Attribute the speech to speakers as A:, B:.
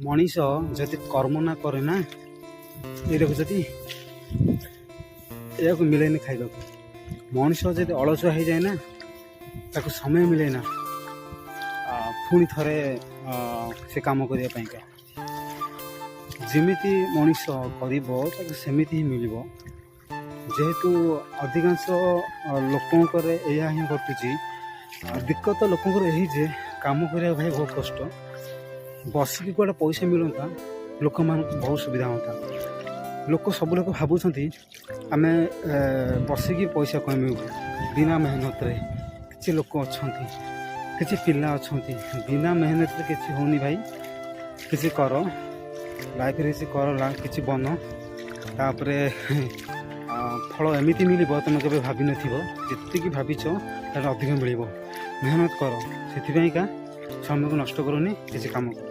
A: ମଣିଷ ଯଦି କର୍ମ ନା କରେ ନା, ଏ ଦେଖୁଛନ୍ତି, ଏହାକୁ ମିଳେନି ଖାଇବାକୁ। ମଣିଷ ଯଦି ଅଳସୁଆ ହେଇଯାଏ ନା, ତାକୁ ସମୟ ମିଳେ ନା ପୁଣି ଥରେ ସେ କାମ କରିବା ପାଇଁକା। ଯେମିତି ମଣିଷ କରିବ, ତାକୁ ସେମିତି ହିଁ ମିଳିବ। ଯେହେତୁ ଅଧିକାଂଶ ଲୋକଙ୍କର ଏହା ହିଁ ଘଟୁଛି। ଦିକ୍କତ ଲୋକଙ୍କର ଏହି ଯେ କାମ କରିବା ଭାଇ ବହୁତ କଷ୍ଟ। ବସିକି କୁଆଡ଼େ ପଇସା ମିଳନ୍ତା, ଲୋକମାନଙ୍କୁ ବହୁତ ସୁବିଧା ହୁଅନ୍ତା। ଲୋକ, ସବୁ ଲୋକ ଭାବୁଛନ୍ତି ଆମେ ବସିକି ପଇସା କମେଇବୁ ବିନା ମେହନତରେ। କିଛି ଲୋକ ଅଛନ୍ତି, କିଛି ପିଲା ଅଛନ୍ତି, ବିନା ମେହନତରେ କିଛି ହେଉନି ଭାଇ। କିଛି କର ଲାଇଫରେ, କିଛି କର, କିଛି ବନ, ତାପରେ ଫଳ ଏମିତି ମିଳିବ ତୁମେ କେବେ ଭାବିନଥିବ। ଯେତିକି ଭାବିଛ ତାଠୁ ଅଧିକ ମିଳିବ। ମେହନତ କର। ସେଥିପାଇଁକା ସମୟକୁ ନଷ୍ଟ କରନି, କିଛି କାମ କର।